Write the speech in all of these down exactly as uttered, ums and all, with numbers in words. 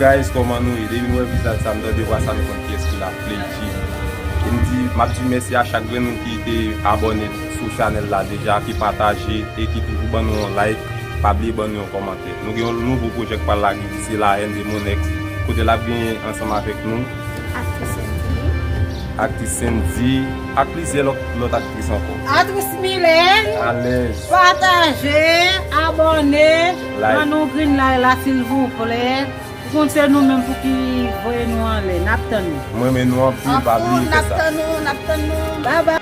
Guys, kòman nou ye? Depi nou wè vizaj sa, nou tande vwa sa, nou konn kiyès ki la, Play T V. E m di, m ap di mèsi a chak grenn moun ki te abòne sou chanèl la deja, ki pataje e ki toujou ban nou yon like. Pa bliye ban nou yon kòmantè. Nou gen yon nouvo pwojè k pral lage ki se La haine de mon ex, kote l ap genyen ansanm avèk nou Aktris Sandy. Aktris Sandy, ak plizyè lòt, lòt aktris ankò. Aktris Milène. Alèz. Pataje, abòne, like. Ban nou green light la, silvouplè. Ou konn se nou menm pou ki voye nou anlè. N ap tann nou. Mwen renmen nou anpil, pa bliye fè sa. N ap tann nou, n ap tann nou. Bye bye.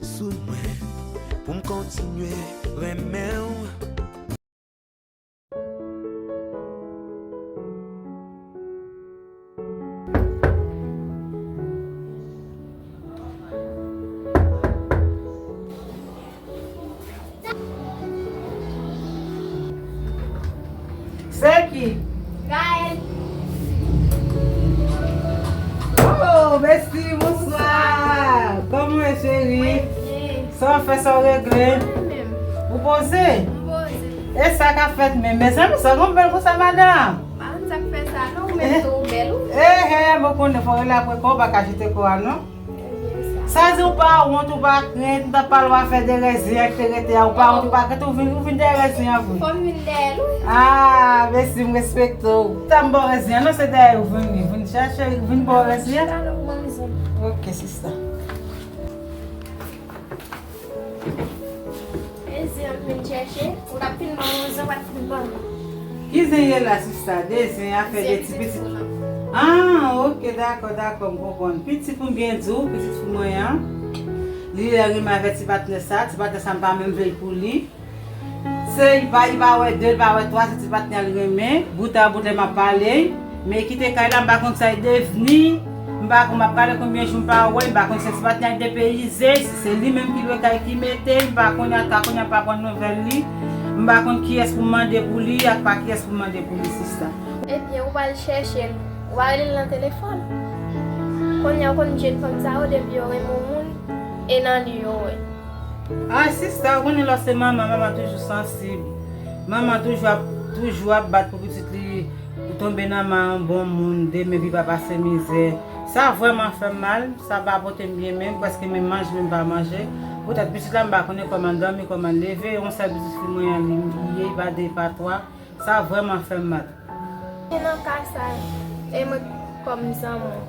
Sou mwen, pou m kontinye renmen w. Se ki? Gaël. Oh, Besti, bonswa. Kòman w ye, cheri? Mwen byen. Sa w fè, sa w regle? Mwen menm. Ou poze? M poze. E sa k ap fèt menm? Mezanmi, sa w gon bèl konsa, madanm? Pa konn sa k fè sa, non, ou menm tou, ou bèl, wi. Eh, eh, mwen konnen, fò w rele apre kò, w pa ka jete kò a, non. Sa di ou pa wont, ou pa krent, m t ap pale w afè de rèzin an ki te rete a, ou pa wont, ou pa krent, ou vin, ou vin dèyè rèzin an vre. Fò m vin dèyè l, wi. Ah, mèsi, m respekte w. Ta m ba w rèzin an, non, se dèyè ou vin, vin chèche, vin ba w rèzin an. Chita la, ou ban m zon. Ok, sista. E zen an vin chèche, ou t ap fin ban mwen zen, ou pa t fin ban mwen. Ki zen ye la, sista? De zen, afè de ti pitit. Ah, ok, dakò, dakò, m konprann. Pitit pou m byen di w, pitit pou mwen an. Li renmen avèk ti patnè sa, ti patnè sa m pa menm vle l pou li. Se li pa, li pa wè de, li pa wè twa, se ti patnè l renmen. Bout a bout lè m ap pale. Men kite kay la, m pa konn sa l devni. M pa konn, m ap gade konbyen jou m pa wè l, m pa konn si se ti patnè a ki depeyize, si se li menm ki lwe kay ki mete, m pa konnen ata kounye a m pa pran nouvèl li. M pa konn kiyès pou m mande pou li ak pa kiyès pou m mande pou li, sista. Ebyen, ou pral chèche l, ou pa rele l nan telefòn. Kounye a, ou konn jèn fanm sa yo, depi yo renmen yon moun, e nan li yo wè. Ah, sista, ou konnen lè w se manman, manman toujou sansib. Manman toujou ap, toujou ap bat pou pitit li, pou tonbe nan men yon bon moun, demen pou li pa pase mizè. Sa vrèman fè m mal, sa pa pote m byen menm, prèske menm manje menm pa manje. Poutèt pitit la, m pa konnen kòman l dòmi, kòman l leve, yon sèl pitit fi mwen an li ye, li pa de, pa twa. Sa vrèman fè m mal. E nan ka sa, e mwen kòm zanmi w,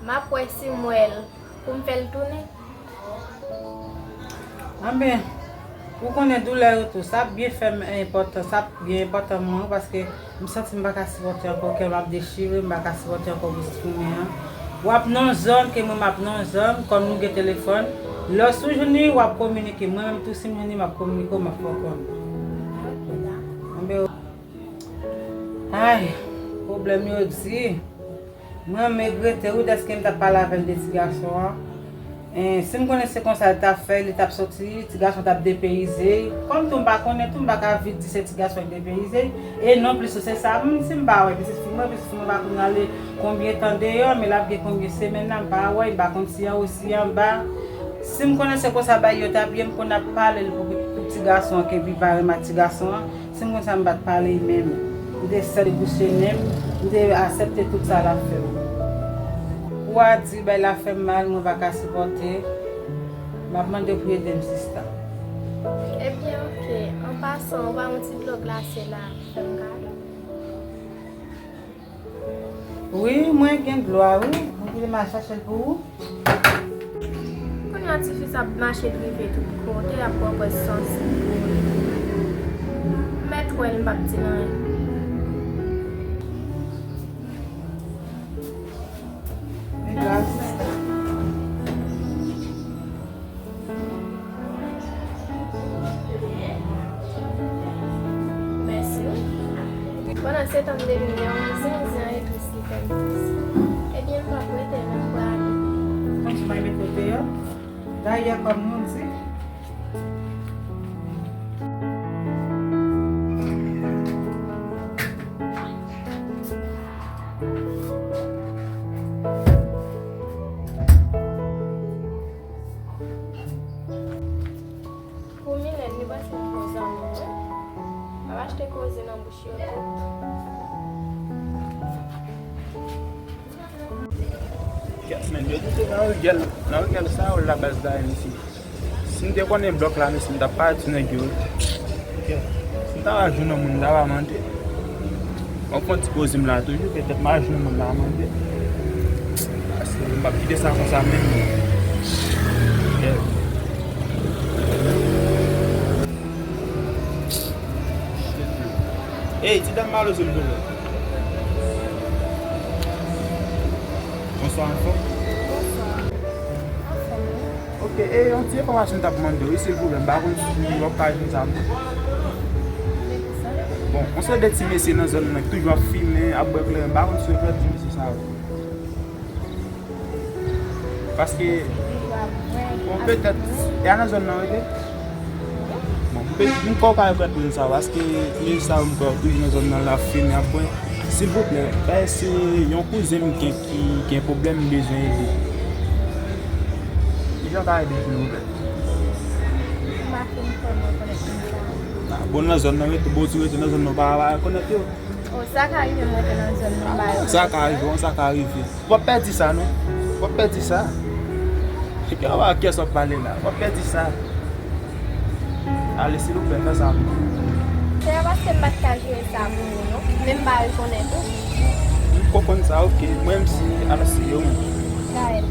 m ap wè si m wè l pou m fè l tounen. Anben, ou konnen doulè yo tou, sa ap byen fè m enpòtan, sa ap byen enpòtan mwen, paske m santi m pa ka sipòte ankò, kè m ap dechire, m pa ka sipòte ankò pitit fi mwen an. W ap nan yon zòn, ke mwen m ap nan yon zòn, kòm nou gen telefòn. Lè w si w jwenn li, w ap kominike. Mwen menm tou, si m jwenn li, m ap kominike w, m ap fè w konnen. Anben, ay, pwoblèm yo di. Mwen, m regrete, wi, dèske m t ap pale avè l de ti gason an. En, si m konnen se konsa l t ap fè, li t ap soti, ti gason t ap depeyize. Kòm tou m pa konnen tou, m pa ka vin di se ti gason ki depeyize. E nonplis tou se sa, m, si m pa wè pitit fi mwen, pitit fi mwen pa konn ale konbyen tan deyò, men l ap gen konbyen semèn la, m pa wè, m pa konn si anwo, si anba. Si m konnen se konsa bagay yo t ap ye, m konn ap pale l pou, pou ti gason an, ke li pa renmen ak ti gason an. Si m konn sa, m pa t pale menm. M te sèl bouche nen m, m te aksepte tout sa l ap fè m. Ou a di, bay la fè m mal, mwen pa ka sipòte. M ap mande w pou ede m, sista. Ebyen, oke. An pasan, ou pa yon ti dlo glase la, fè m kado. Wi, mwen gen dlo a, wi. Mwen vin al chache l pou ou. Kounye a, tifi sa ap mache l rive tout kote, ap pran pwès sansi pou li. M mèt wè l, m p ap di l anyen. Vin la, sista. Mèsi, wi. Pandan se tan, m te vin gen yon zen, zen etris ki fè m di sa. Ebyen, m p ap rete, men m prale. Kontinye mete w deyò. Dayè, kòm nou di, Pou zanmi mwen. M ap achte koze nan bouch yo tou. Kèt, men, yo di se nan rigèl, nan rigèl sa yo la baz la, M C. Si m te konnen blòk la, mesye, m t ap parèt sou nèg yo. Si m ta va jwenn yon moun, m ta va mande. Mwen fè yon ti poze m la toujou, petèt m a jwenn moun la mande. Paske m p ap kite sa konsa menm. Ey, ti dam, malo silvouplè. Bonswa, anfòm? Bonswa. Anfòm, wi. Ok, e yon ti enfòmasyon m t ap mande w, wi, silvouplè, m pa konn si w ap ka jwenn sa pou. Se pou sa? Bon, yon seri de ti mesye nan zòn nan ki toujou ap fimen, ap bwè kleren, m pa konn si w konn ti mesye sa yo. Paske, bon, petèt, e a nan zòn nan w rete? Bon, m pe-, m kwè w ka rekonèt moun sa yo, paske mesye sa yo m kwè yo toujou nan zòn nan l ap fimen, ap bwè. Silvouplè, paske se yon kouzen m gen ki gen pwoblèm, m bezwen ede. Kijan w ka ede, silvouplè? M pa fin kwè m rekonèt moun sa yo. Ah, bon, nan zòn nan rete, bon, si w rete nan zòn nan, w pa, pa rekonèt yo. Oh, sa ka rive m rete nan zòn nan, m pa rekonèt. Sa ka rive, sa ka rive. W ap pèdi sa, non. W ap pèdi sa. Epi, w ap wè kiyès w ap pale la. W ap pèdi sa. Ale, silvouplè, fè sa pou mwen. Se pa paske m pa t ka jere sa pou ou, non. Men m pa rekonèt ou. M konprann sa, ok. Mwen menm si, alò se yo menm. Gaël.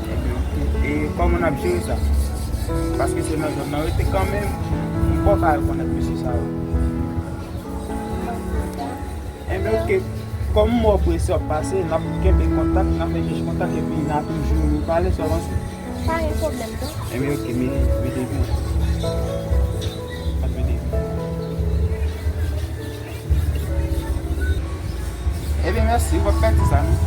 Ebyen, ok. E kòman n ap jere sa? Paske se nan zòn nan rete kanmenm. M pa ka rekonèt mesye sa yo. Enben, ok. Kòm m wè w prese w ap pase, n ap kenbe kontak, n ap fè chèche kontak, epi n a toujou pale sèlman. Pa gen pwoblèm, non. Enben, ok, mete, mete byen. Mete byen. Enben, mèsi, w ap pèdi sa, non?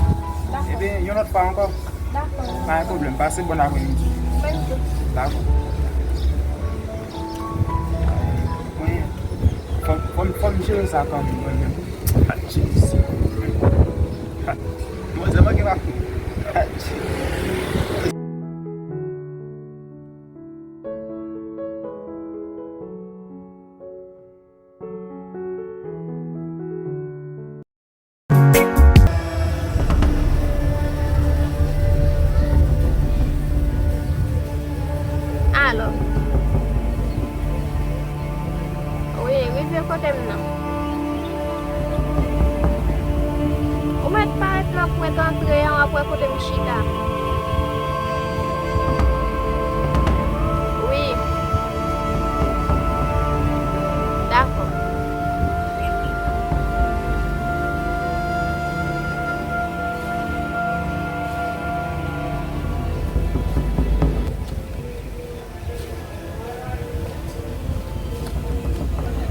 Dakò. Enben, yon lòt fwa ankò. Dakò. Pa gen pwoblèm, pase bòn apremidi. Menm tou. Dakò. Mwen, fò m, fò m, fò m jere sa kanmenm, mwen menm. Ah, Jezi. Ah, mwen, se mwen ki pa fou. Ah, Jezi. Alo. Wi, rive kote m nan. Ou mèt parèt nan pwent antre a, w ap wè kote m chita. Wi. Dakò.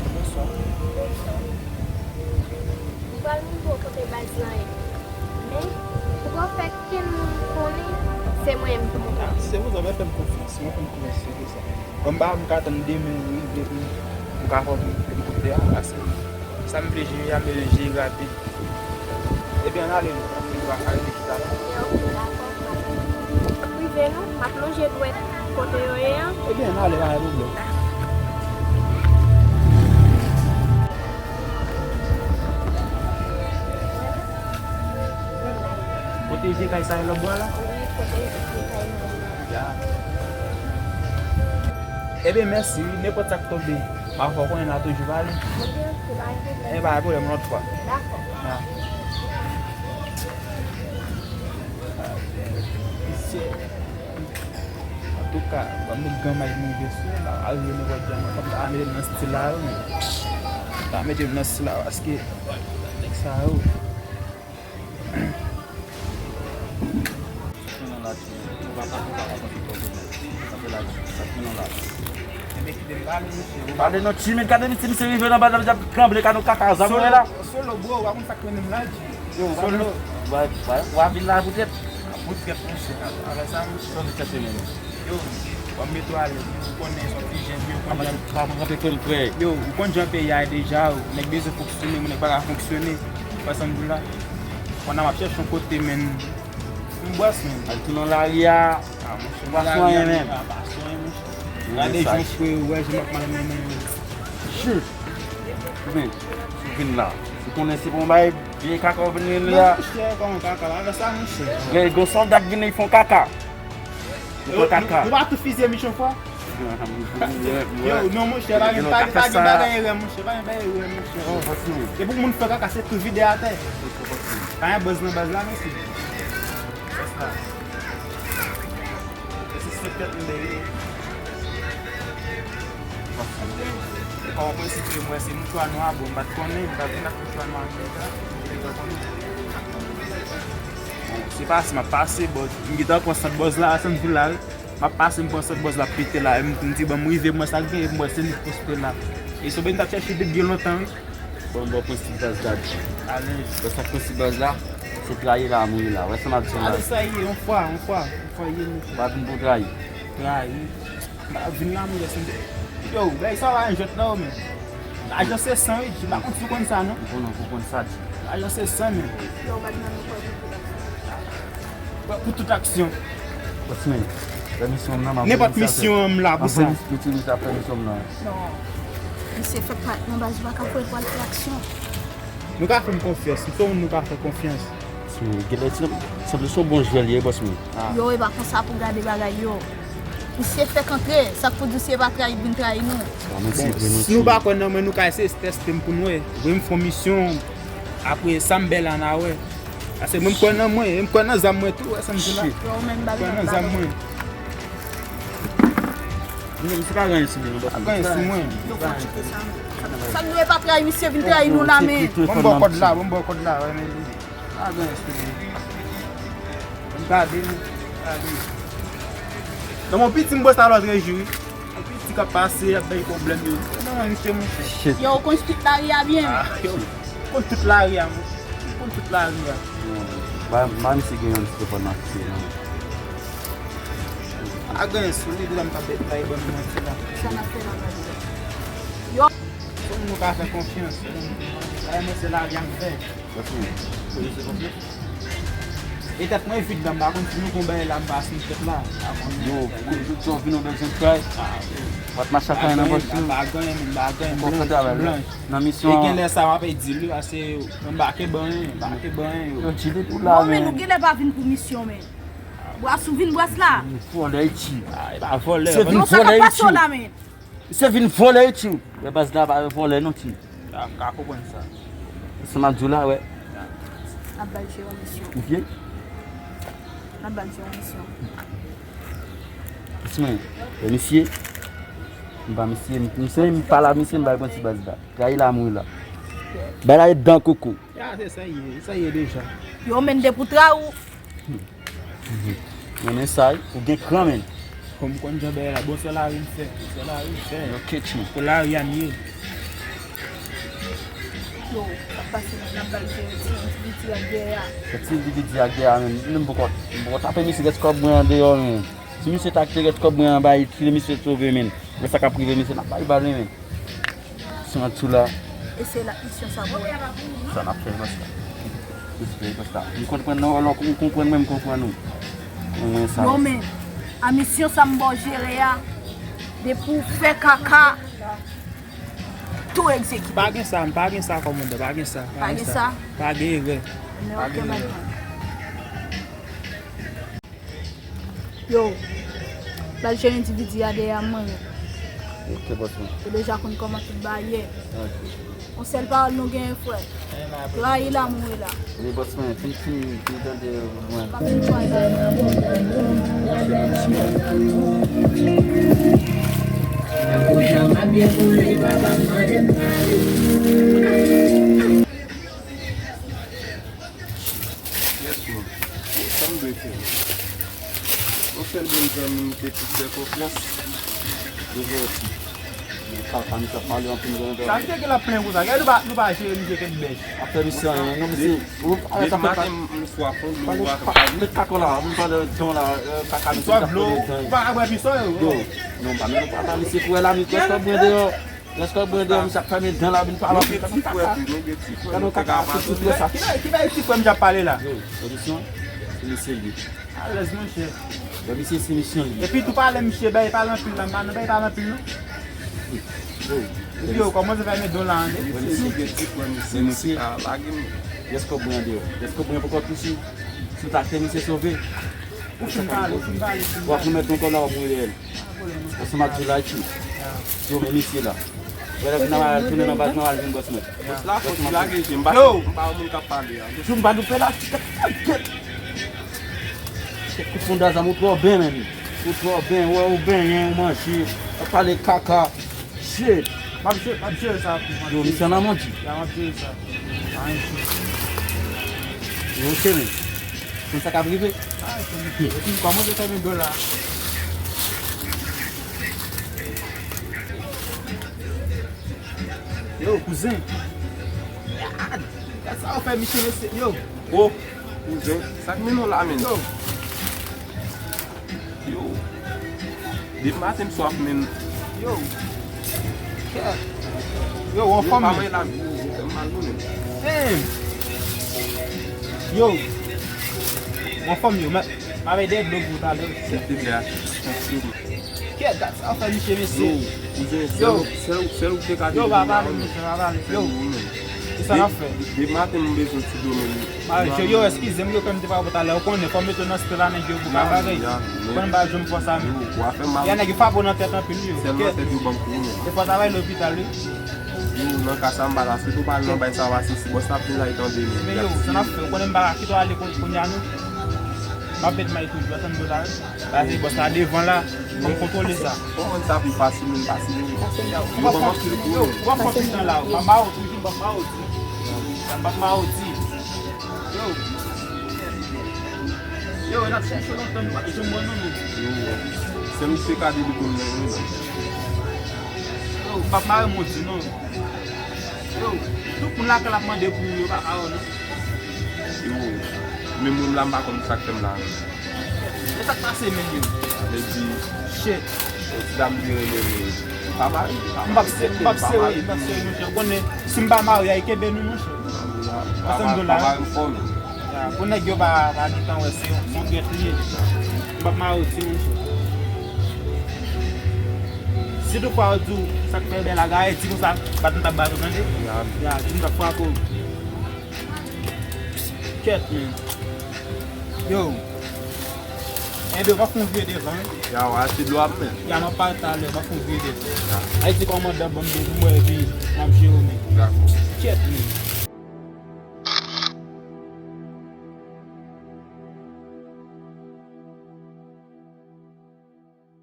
Bonswa. Bonswa. M pral montre w kote baz lan ye. Men, ou pa fè kenn moun konnen se mwen menm ki monte. Ah, se pou sa, mwen fè m konfyans. Mwen fè m konfyans, se pou sa. Bon, m pa, m ka tann demen rive pou m ka fè m kote a, paske sa m vle jere a, m bezwen jere rapid. Ebyen, ann ale nou, ann ale nou, ann ale nou chita la. Ebyen, ok, dakò. M ap rive non, m ap lonje dwèt kote yo ye an. Ebyen, ann ale, pa gen pwoblèm. Kote je kay sa yo lòt bò a la? Wi, kote je kay nan. Ya. Ebyen, mèsi, wi. Nenpòt sa k tonbe, m a fè w konnen, n a toujou pale. Ok, ok, pa gen pwoblèm. E pa gen pwoblèm, yon lòt fwa. Dakò. Ya. Antouka, ban m met granmay move sou, pa rive nenpòt jan, non. Fò m ta mete l nan stil la, wi. Ta mete l nan stil la, paske nèg sa yo. Pale non, timoun, gade misye, misye rive nan banda, misye ap tranble, gade yon kaka zam, wè la. Solo, bro, w a konn sa k mennen m la, G. Yo, Solo, w a, w a, w a vin la poutèt. Poutèt, monchè. Avè sa, monchè. Sa w vin chèche menm? Yo, w ap mete w alèz, ou konnen, se yon ti jèn, yo, ou konn jan. Pa pran kanpe kò l, frè. Yo, ou konn jan peyi a ye deja, nèg bezwen fonksyone, moun nèg pa ka fonksyone. Wè sa m di w la? Pandan m ap chèche yon kote, menn. M bwès, menn. Al tounen nan lari a. Ah, monchè, m pa sou anyen, menn. Ah, pa sou anyen, monchè. Gade jan frè, wè jan m ap malmennen yo. Chut! Men, si w vin la, si w konnen se pou yon bagay vye kaka w vin rele a. Non, monchè, kòman kaka la? Avè sa, monchè. Gen, gen sòlda k vin, li fè yon kaka. Li fè kaka. Nou pa tou fizye Michon fò? Yo, non, monchè, pa gen, pa gen, pa gen bagay erè, monchè, pa gen bagay erè, monchè. E pou moun fè kaka, se tou vide atè. Pa gen buzz nan baz la, mesye. Baz la. Se se tèt m dèyè. E kòman prensip yo, mwen se mouchwa nwa, bon, m pa t konnen, m pa t vin ak mouchwa nwa, m te ka, m te ka konnen. Bon, se pase, m ap pase, bòz. M gentan pran sant bòz la, sant vil la, wi. M ap pase, m pran sant bòz la, pete la, e m, m di, "Ban m rive, mwen sa k gen, e m wè se li k poste la." E se byen m t ap chèche depi byen lontan, wi. Bon, bon, prensip baz la di. Alèz. Bon, sa prensip baz la, se trayi la, mouri la. Wè sa m ap di la. Alèz, sa ye, yon fwa, yon fwa, yon fwa ye, mesye. Pa vin pou trayi. Trayi. M pa vin la, mouri, se. Yo, bèy sa va yon jwèt la, men. Lajan se san, wi, G. M pa konn si w konn sa, non. M konnen, m konn sa, G. Lajan se san, men. Yo, gad nan nou kò. Pou tout aksyon. Bòsman, fè misyon m nan, m ap... Nenpòt misyon an, m la pou sa. Misyon m nan. Non. Misye fèk parèt nan baz, ou pa ka fè l pral fè aksyon. Nou ka fè m konfyans, m se yon moun nou ka fè konfyans. Genlè sanble se yon bon jwè li ye, bòsman. Yo, e pa konsa pou gade bagay yo. Misye fèk antre, sa k pou di w si e pa trayi k vin trayi nou. Bon, si nou pa kwè nan mwen, nou ka eseye tèste m pou n wè. Voye m fè yon misyon, apre sa m bèl an a wè. Paske mwen, m kwè nan mwen, e m kwè nan zam mwen tou, wè sa m di la. Yo, men m kwè nan zam mwen. Misye pa gen anyen sou li, non, pa gen anyen sou mwen. Yo, fò kite sa, non. Sa n dwe pa trayi misye, vin trayi nou la, men. Bon, m ba w kòd la, bon, m ba w kòd la, wè, men li. Pa gen anyen sou li. Gade, gade. Nan mon piti, m bwè sa lòt rejou, wi. Yon piti k ap pase, ap bay pwoblèm yo. Nan men misye, monchè. Yo, ou konn tout lari a byen. Ah, yo. Ou konn tout lari a, mwen. Ou konn tout lari a. Ba, ba misye gen yon ti telefòn nan piti, non. A gen sou li, la m pa bèt la, e ban m manti la. Sa n ap fè la, yo. Fò nou ka fè konfyans. Sa, men se lari a m fè. Bòsman, poze se konfyans. E tèt mwen vid la, m pa konn si nou gon bagay la, m pa sou tèt la. Yo, kou jouk sa w vin, w bezwen try. Ah, yo. W ap mache ak anyen nan pòch ou. M pa gen, m pa gen, m blanch, m blanch. Nan misyon an. E genlè sa w ap di li, paske anbake ban, anbake ban yo. Yo, G, depi w la, men. Non, men nou genlè pa vin pou misyon, men. Bwas ou vin bwas la. Vin vòlè, G. Ah, e pa vòlè. Se vin vòlè, G. Non, sa k ap pase w la, men. Se vin vòlè, G. Lè baz la pa vòlè, non, G. Ah, m ka konprann sa. Sa m ap di w la, wè. N ap ba l jere yon misyon. Ou fye? N ap ba l jere yon misyon. Bòsman, e misye, m ba misye, m, m se, m pale a misye, m ba l pran ti baz la. Trayi la, mouri la. Bay la dan koko. Ya, se sa ye, sa ye deja. Yo, men depi w trayi ou. Men, men sa, ou gen kran, men. Kòm konn jan bagay la, bon, se lari m fè, se lari m fè. Yo, ketch, men. Pou lari a m ye. Yo, sa pase, n ap ba l jere ti endividi ak dèyè a. Se ti endividi ak dèyè a, men. Menm poko, m poko tape misye rès kòb mwen andeyò, men. Si misye ta kite rès kòb mwen anba, e kite misye sove, men. Lè sa k ap rive misye, n ap bay bal, men. Simanti w la. E se la misyon sa pou ou. Sa n ap fè, bòs la. Respè, bòs la. M konprann nan, ou konprann mwen, m konprann ou. Mwen, mwen sa. Non, men, a misyon sa m ba w jere a, depi w fè kaka, tou egzekite. Pa gen sa, pa gen sa, kòmandan, pa gen sa, pa gen sa. Pa gen erè. Men, ok, men. Yo, ba l jere endividi a dèyè a mwen yo. Ok, bòs mwen. Yo deja konn kòman tout bagay ye. Ok. Yon sèl pawòl nou genyen, frè. Trayi la, mouri la. Wi, bòs mwen, fin, fin, fin tande mwen. Pa fin trayi la. Yes, man. Sa m dwe fè? Yon sèl bon zanmi m te plis fè konfyans. Li gen yon ti. Li pa, pa misye ap pale anpil, bon, bon. Sa misye gen l ap plenyen konsa? Gade nou pa, nou pa jere misye kèk bèch. Afè misye anyen, non, misye. Depi maten, m swaf, non, dlo w ap pale. Met kakò la, m pale dan la, kaka misye ap pale dan. Ou pa ka bwè misye yo? Yo, non, pa men nou pa misye pou wè la, misye kòb mwen deyò. Lè kòb mwen deyò, misye ap fèmen dan la, vin pale anpil. Gade yon kaka, tout, tout, tout sa. Ki bagay, ki bagay ti frè m ap pale la? Yo, odisyon, se mesye li. Alèz, monchè. Wè misye se misyon li. Epi tou pale misye bay pale anpil la, man bay pale anpil non. Epi yo kòmanse fè men dola an. Wè misye gen ti pran misye, misye ka lage m. Yès kòb mwen an deyò. Yès kòb mwen poko touche. Si w ta fè misye sove. Ou fin pale, ou fin pale, ou fin pale. W ap remèt yon kòb la w ap mwen reyèl. Ansanm ak Zolaï. Yo men misye la. Wè lè vin nan al tounen nan baz mwen al vin bòs mwen. Bòs la fò ti lage je m pa m pa yon moun k ap pale a. Jou m pa nou fè la. Kèt kout fondazam ou twò ben menm. Ou twò ben, wè ou benyen, ou manje, w ap pale kaka. Shit. M ap jere, m ap jere sa pou mwen. Yo, misye nan manti. Ya, m ap jere sa. Pa anyen sou. Yo, ok men. Konn sa k ap rive. Epi kòman se fè men dola? Yo, kouzen. Gad, gad sa w fè misye mesye. Yo. O, kouzen. Sa k mennen w la menm? Yo. Yo. Depi maten m swaf menm. Yo. Kèt. Yo, w anfòm menm? Yo, pa mwen la, m mal nou menm. Damn. Yo. W anfòm yo, m ap bay de dlo pou w talè. Silvouplè, achte yon. Kèt, gad sa w fè misye mesye. Yo, kouzen, sèl ou, sèl ou, sèl ou te ka di. Yo, pa pale misye, pa pale. Yo. Kisa n ap fè? Depi maten m bezwen ti dlo menm. Yo, eskize m, yo, kòm m te pale talè, ou konnen, fò m mete w nan stè la, nèg yo pou ka bagay. Ou konnen m pa janm fè sa menm. Yo, w ap fè m mal. Ya nèg yo frape w nan tèt anpil, yo. Sèlman tèt yo ban m kou menm. E fò w ta bay lopital, wi. Yo, nan ka sa m pa la, si w pa al nan bay sa w asisi, bòs la ap vin la, li tande menm. Men yo, sa n ap fè, ou konnen m pa ka kite w ale kounye a non. M ap met may toujou, atann dola, wi. Pase bòs la devan la, fò m kontwole sa. Ou konprann sa pi fasil, men fasil, men fasil. Yo, w ap fè anpil tan la, w ap mawoti, w ap mawoti. W ap mawoti. Yo. Yo, n ap chèche w lontan, nou pa janm wè nou menm. Yo, se misye ka di li konn nan yon nan. Yo, m ap mare modi non. Yo, tout moun lakay la ap mande pou ou, yo pa ka wè non. Yo, menm mwen la m pa konn sa k fè m la. E sa k pase menm yo? Sa vle di, shit. Yon ti dam ki renmen li. Pa mari, pa mari, m p ap sere, m p ap sere, monchè. Ou konnen, si m pa mari, ay kenbe nou, monchè. Ansanm dola. Pa mari m fò menm. Ya, pou nèg yo pa, pa gentan wè, se yon, se yon trèt li ye. M p ap mari w ti, monchè. Si toutfwa yo di w sa k fè bèl a Ayiti konsa, bat m t ap bat ou, tande? Ya, di m t ap frape w. Kèt, men. Yo. Enben, w ap fè yon vye devan, wi. Ya, w a achte dlo ap men. Ya, m ap pale talè, w ap fè yon vye devan. Ayiti kòmandan ban m de pou mwen, epi m ap